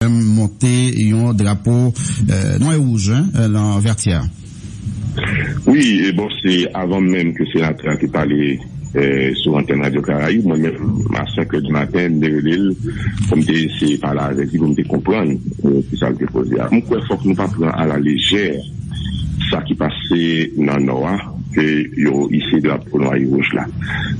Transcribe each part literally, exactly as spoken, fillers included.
menm monte yon drapo, eh, nwa e wouj, en, eh, nan Vètyè. Wi, e bon, se avan menm ke senatè a te pale, eh, sou antèn Radyo Karayib, mwen menm, a senk è di maten, m te rele l pou m te eseye pale avèk li, pou m te konprann, eh, kisa l te poze a. M kwè fòk nou pa pran alalejè sa ki pase nan Nò a, ke yo ise drapo nwa e wouj la.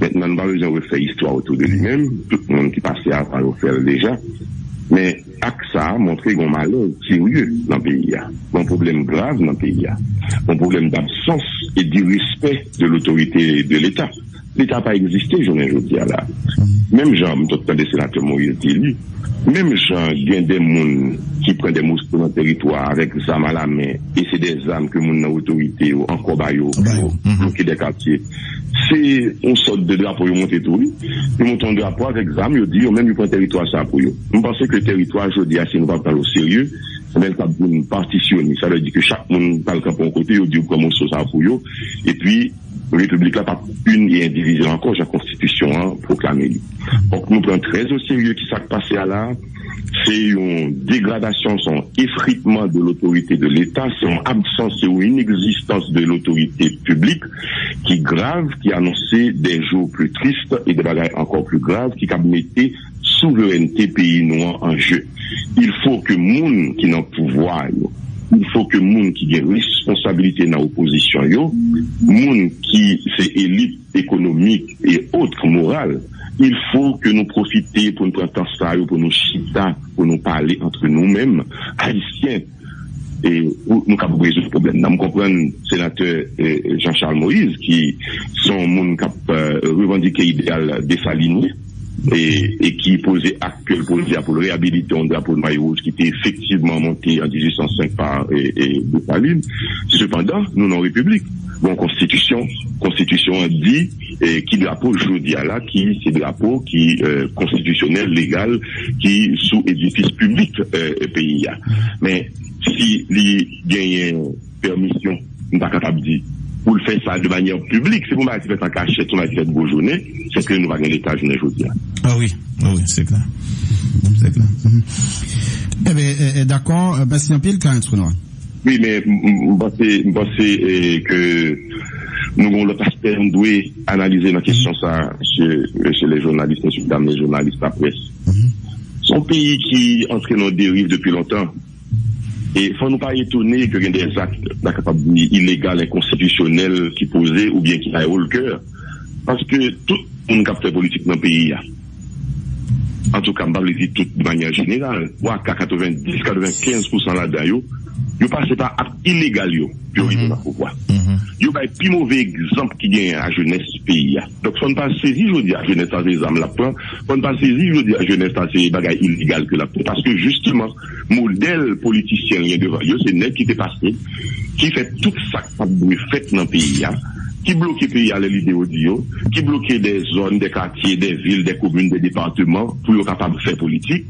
Mentnan, nou pa bezwen refè istwa otou de li menm. Tout moun ki pase avan yo fè l deja. Men ak sa a montre gen yon malèz serye nan peyi a. Gen yon pwoblèm grav nan peyi a. Gen yon pwoblèm dabsans e de respè de lotorite de Leta. Leta pa egziste jounen jodi a la. Menm jan m t ap tande senatè Moïse di li, menm jan gen de moun ki pran de moso nan teritwa avèk zam alamen, e se de zam ke moun nan otorite yo ankò ba yo pou yo bloke de katye. Se yon sòt de drapo yo monte tou, wi. Yo monte yon drapo avèk zam, yo di yo menm yo pran teritwa sa pou yo. M panse ke teritwa jodi a, si nou pa pran l o serye, men l k ap vin patisyonis. Sa vle di ke chak moun pral kanpe yon kote, yo di yo pran moso sa pou yo. Epi, repiblik la p ap ini e endivize ankò, jan konstitisyon an pwoklame li. Fòk nou pran trè o serye kisa k pase a la. Se yon degradasyon, se yon efritman de lotorite de Leta, se yon absans, se yon inegzistans de lotorite piblik ki grav, ki anonse des jours plus tristes e de bagay ankò pli grav ki kab mete souverènte peyi nou an an je. Il faut que moun ki nan pouvwa yo, il faut que moun ki gen responsabilite nan opozisyon yo, moun ki se elit ekonomik e ot moral, il faut que nou pwofite pou n pran tan sa yo, pou nou chita, pou nou pale antre nou menm, Ayisyen, e pou nou kapab rezoud pwoblèm nan. M konprann senatè, eh, Jean Charles Moïse, ki se yon moun k ap, eh, revandike ideyal desalinyen, e, e ki poze ak ke l poze a pou l reyabilite yon drapo nwa e wouj ki te efektivman monte an dizuit san senk pa, eh, eh, Desalin. Sepandan, nou nan yon repiblik. Bon, konstitisyon, konstitisyon an di, eh, ki drapo jodi a la, ki se drapo ki, eh, konstitisyonèl, legal, ki sou edifis piblik, eh, peyi a. Men, si li genyen pèmisyon, m pa kapab di, pou l fè sa de manyè piblik, se pou bagay ki fèt an kachèt, se bagay ki fèt gwo jounen, se ke nou pa gen Leta jounen jodi a. Ah wi, ah wi, se klè. Se klè. Mhm. Eben, eh, eh, dakò, eh, mèsi anpil, Clarens Renois. Wi, men m, m, m panse, m panse, eh, ke nou gen yon lòt aspè nou dwe analize nan kesyon sa, mesye, mesye le jounalis, mesye dam le jounalis laprès. Mhm. Se yon peyi ki antre nan deriv depi lontan. E fò nou pa etone ke gen de zak, n ta kapab di, ilegal, enkonstitisyonèl ki poze oubyen ki bay wo le kè. Paske tout moun k ap fè politik nan peyi a, antouka, m pa vle di tout de manyè jeneral, twa ka katrevenndis, katrevenkenz pousan ladan yo, yo pase pa ak ilegal yo pou yo rive nan pouvwa. Yo bay pi move egzanp ki genyen a jenès peyi a. Donk, fò n pa sezi jodi a, jenès la se zam l ap pran. Fò n pa sezi jodi a, jenès la se bagay ilegal ke l ap fè. Paske, jisteman, modèl politisyen l gen devan l yo, se nèg ki te pase, ki fè tout sa k pa t dwe fèt nan peyi a, ki bloke peyi a lè lide yo di yo, ki bloke de zòn, de katye, de vil, de komin, de depatman pou yo kapab fè politik.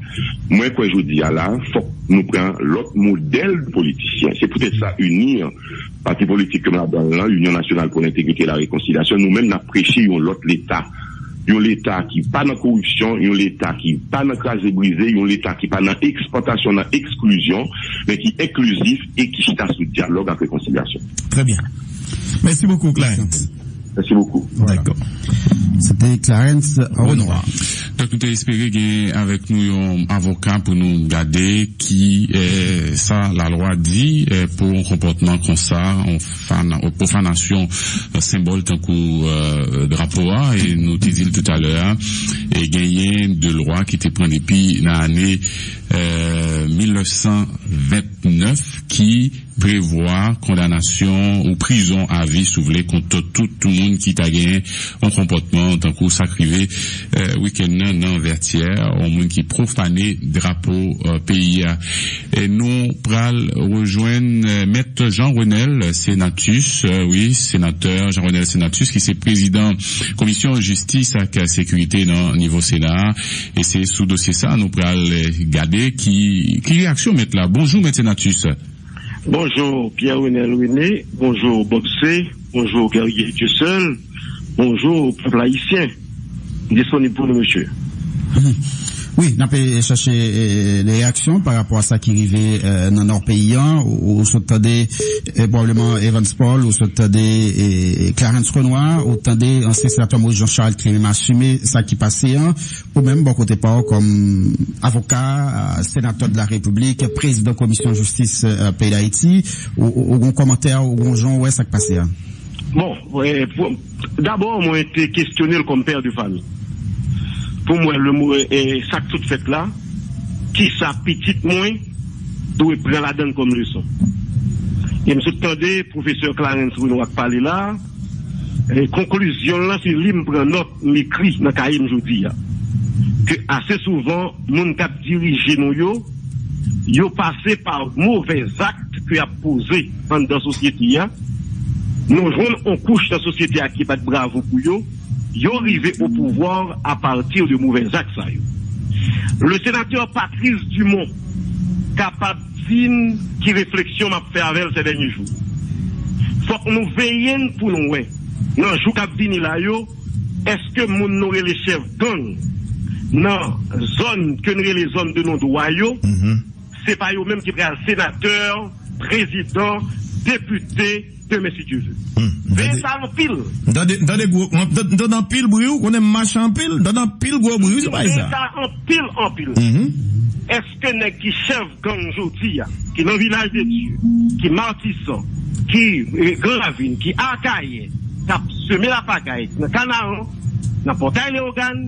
Mwen kwè jodi a la, fòk nou pran lòt modèl de politisyen. Se poutèt sa, ini an, pati politik ke m ladan l lan, Union Nationale pour l'Intégrité et la Réconciliation, nou menm n ap preche yon lòt Leta. Yon Leta ki pa nan koripsyon, yon Leta ki pa nan kraze brize, yon Leta ki pa nan eksplwatasyon, nan eksklizyon, men ki enklizif e ki chita sou dyalòg ak rekonsilyasyon. Très bien. Merci beaucoup, Clarence. Merci beaucoup. Dakò. Se te Clarence Renois. Donk, nou te espere gen avèk nou yon avoka pou nou gade ki, eh, sa lalwa di, eh, pou yon konpòtman konsa, yon fana-, yon pwofanasyon, eh, senbòl tankou, eh, drapo a, e nou te di l toutalè a, e genyen de lwa ki te pran depi nan ane, eh, mil nèf san vennèf ki prevwa kondanasyon ou prizon avi, si w vle, kont tout moun ki ta gen yon konpòtman tankou sa k rive, eh, wikenn nan nan Vètyè, yon moun ki pwofane drapo, eh, peyi a. E nou pral rejwenn, eh, Mèt Jean Renel Senatus, eh, wi, senatè Jean Renel Senatus, ki se prezidan Komisyon Jistis ak Sekirite nan nivo Sena a. E se sou dosye sa nou pral, eh, gade ki, ki reyaksyon mèt la. Bonjou, Mèt Senatus. Bonjou, Pierre Renel René. Bonjou, Bob C. Bonjou, Guerrier Dieuseul. Bonjou, pèp ayisyen. Disponib pou nou, mesye. Wi, n ap chache eh, de reyaksyon pa rapò a sa ki rive eh, nan nò peyi an. Ou, ou sot tande eh, pwobleman Evans Paul, ou sot tande eh, Clarence Renois, ou tande ansyen senatè Maurice Jean Charles ki li menm asime sa ki pase an. Ou menm, bò kote pa w, kòm avoka, eh, senatè de la Repiblik, prezidan komisyon jistis eh, peyi Dayiti, ou, ou, ou gon kòmantè, ou gon jan w wè sa k pase a? Bon, eh, pou- dabò, mwen te kesyone l kòm pè de fami. Pou mwen, le mo, eh, sa k sot fèt la, kisa pitit mwen dwe pran ladan l kòm leson. E m sot tande pwofesè Clarence Renois k pale la, eh, konklizyon l lan, se li m pran nòt, m ekri nan kaye m jodi a. Ke ase souvan, moun k ap dirije nou yo, yo pase pa movè zak ke y ap poze anndan sosyete a. Nou jwenn yon kouch nan sosyete a ki bat bravo pou yo, yo rive o pouvwa a pati de movè zak sa yo. Le senatè Patrice Dumont kapab di n ki refleksyon m ap fè avè l se dènye jou. Fòk nou veye n pou nou wè, nan jou k ap vini la yo, èske moun nou rele chèf gang nan zòn ke n rele zòn de non dwa yo, se pa yo menm ki pral senatè, prezidan, depite, demen si Dye vle. Veye sa anpil. M tande, m tande gwo, m tande, m tande anpil bri, ou konnen m mache anpil, m tande anpil gwo bri, wi, se pa sa. Veye sa anpil, anpil. Èske nèg ki chèf gang jodi a, ki nan Vilaj de Dye, ki Matisan, ki eh, Gran Ravin, ki Akayè, k ap seme lapagay nan Kanaran, nan Pòtay Leyogàn,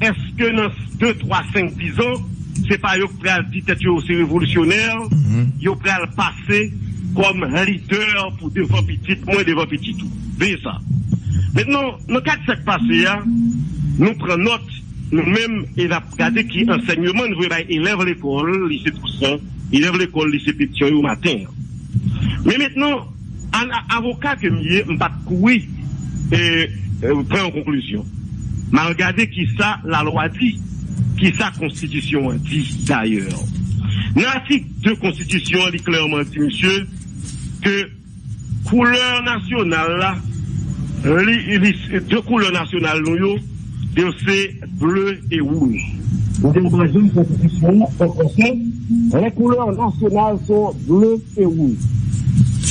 èske nan de, twa, senk, diz an, se pa yo k pral di tèt yo se revolisyonè, yo pral pase kòm lidè pou devan pitit mwen, devan pitit ou. Veye sa. Mentnan, nan kad sa k pase a, nou pran nòt, nou menm, e n ap gade ki ansèyman n voye bay elèv lekòl, lise Tousen, elèv lekòl, lise Petyon yo maten an. Men mentnan, an avoka ke m ye, m pa t kouri e, e, pran yon konklizyon. M al gade kisa lalwa di, kisa konstitisyon an di dayè. Nan atik de konstitisyon an, li klèman di, misye, ke koulè nasyonal la, li, li, de koulè nasyonal nou yo, yo se ble e wouj. Ou gen dwa jwenn konstitisyon an an fransè, les couleurs nationales sont bleu et rouge.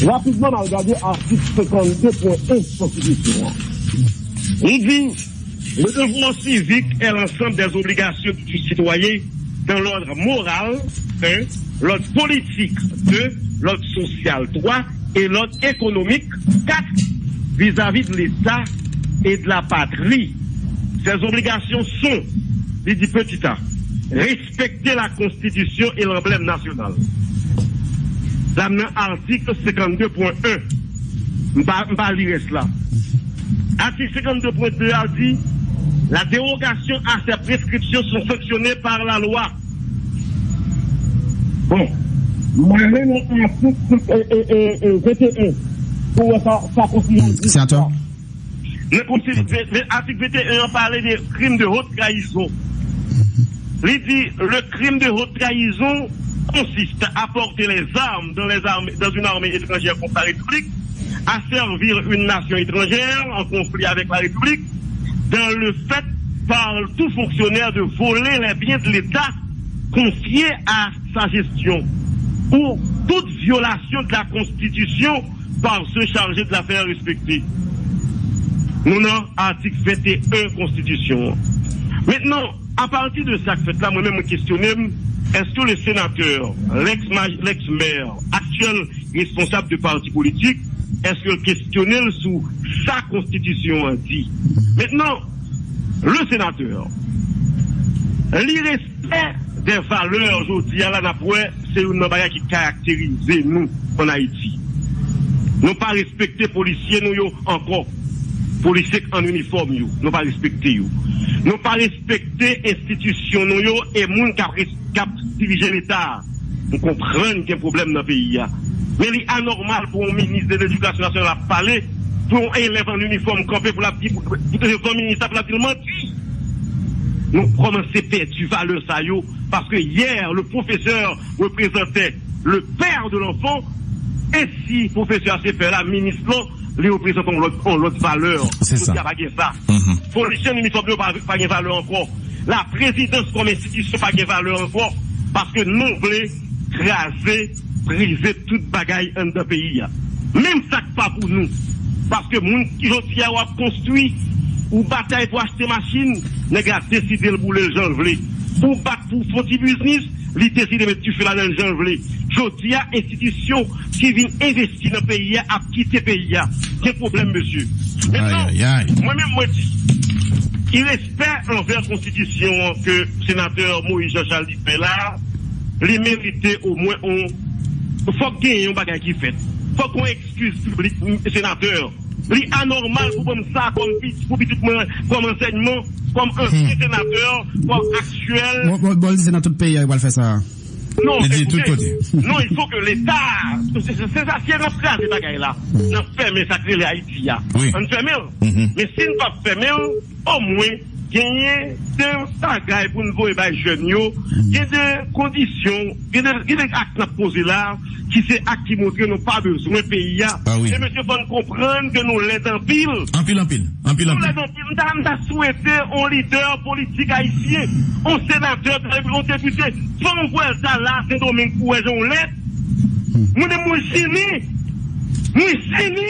Rapidman, n al gade atik senkannde pwen en konstitisyon an. Li di, le devoir civique est l'ensemble des obligations du citoyen dans l'ordre moral, un, l'ordre politique, deux, l'ordre social, trois, et l'ordre économique, quatre, vis-à-vis de l'État et de la patrie. Ces obligations sont, li di petit a, respecter la Constitution et l'emblème national. Sa nan atik senkannde pwen en. M pa, m pa li rès la. Atik senkannde pwen de a di, la dérogation à ces prescriptions sont sanctionnées par la loi. Bon, m ale nan atik e, e, e, e, venteyen pou wè sa, sa konstitisyon di. Senatè. Nan konsti- ve- ve- atik venteyen an pale de crime de haute trahison. Li di, le crime de haute trahison consiste à porter les armes dans les armées, dans une armée étrangère contre la République, à servir une nation étrangère en conflit avec la République, dans le fait par tout fonctionnaire de voler les biens de l'État confiés à sa gestion, ou toute violation de la Constitution par ceux chargés de la faire respecter. Nou nan atik venteyen konstitisyon an. Mentnan, apati de sa k fèt la, mwen menm mwen kesyone m, èske le senatè, lèks maj- lèks mè, aktyèl responsab de pati politik, èske l kesyone l sou sa konstitisyon an di? Mentnan, le senatè, li respè de valè jodi a la n ap wè se youn nan bagay ki karakterize nou ann Ayiti. Nou pa respekte polisye nou yo ankò. Polisye k an inifòm yo, nou pa respekte yo. Nou pa respekte enstitisyon nou yo e moun k ap res- k ap dirije Leta a. M konprann gen pwoblèm nan peyi a. Men li anòmal pou yon minis de ledikasyon nasyonal ap pale, pou yon elèv an inifòm kanpe pou l ap di, pou, pou devan minis la pou l ap di l manti. Nou kòmanse pèdi valè sa yo, paske yè, le professeur représentait le père de l'enfant, e si pwofesè a se pè la, minis lan, li reprezante yon lòt, yon lòt valè. Se sa. Jodi a pa gen sa. Polisye an inifòm yo pa, pa gen valè ankò. Laprezidans kòm enstitisyon pa gen valè ankò, paske nou vle kraze, brize tout bagay anndan peyi a. Menm sa k pa pou nou. Paske moun ki jodi a w ap konstwi, ou batay pou achte machin, nèg la deside l boule l jan l vle. Ou bat pou fon ti biznis, li deside met dife ladan l jan l vle. Jodi a, enstitisyon ki vin envesti nan peyi a ap kite peyi a. Gen pwoblèm, mesye. Mentnan, mwen menm, mwen di, ki respè anvè konstitisyon an ke senatè Moïse Jean Charles li fè la, li merite omwen on, fòk genyen yon bagay ki fèt. Fòk yon eskiz piblik, senatè. Li anòmal pou ban m sa kòm pi-, pou pitit mwen, kòm ansèyman, kòm ansyen senatè, kòm aktyèl. Bon, bon, bon, li se nan tout peyi a, yo pral fè sa. Non, li di tout kote. Non, il faut que l'État, se, se, se sa, si n ap kraze bagay la, n ap fèmen sa k rele Ayiti a. Wi. Ann fèmen l. Men si n p ap fèmen l, omwen, genyen de bagay pou n voye bay jèn yo, gen de kondisyon, gen de, gen de ak n ap poze la, ki se ak ki montre nou pa bezwen peyi a. Ah wi. E mesye, fò n konprann ke nou lèd anpil. Anpil, anpil. Anpil, anpil. Nou lèd anpil. M ta, m ta swete on lidè politik ayisyen, on senatè, on depite, fè on vwèl ta la, Sendomeng, pou wè jan w lèd. Mwen, mwen jene. Mwen jene.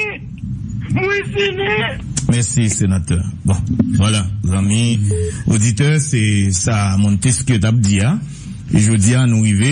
Mwen jene. Mèsi, senatè. Bon, vwala, zanmi oditè, se sa Montesquieu t ap di a. E jodi a, nou rive.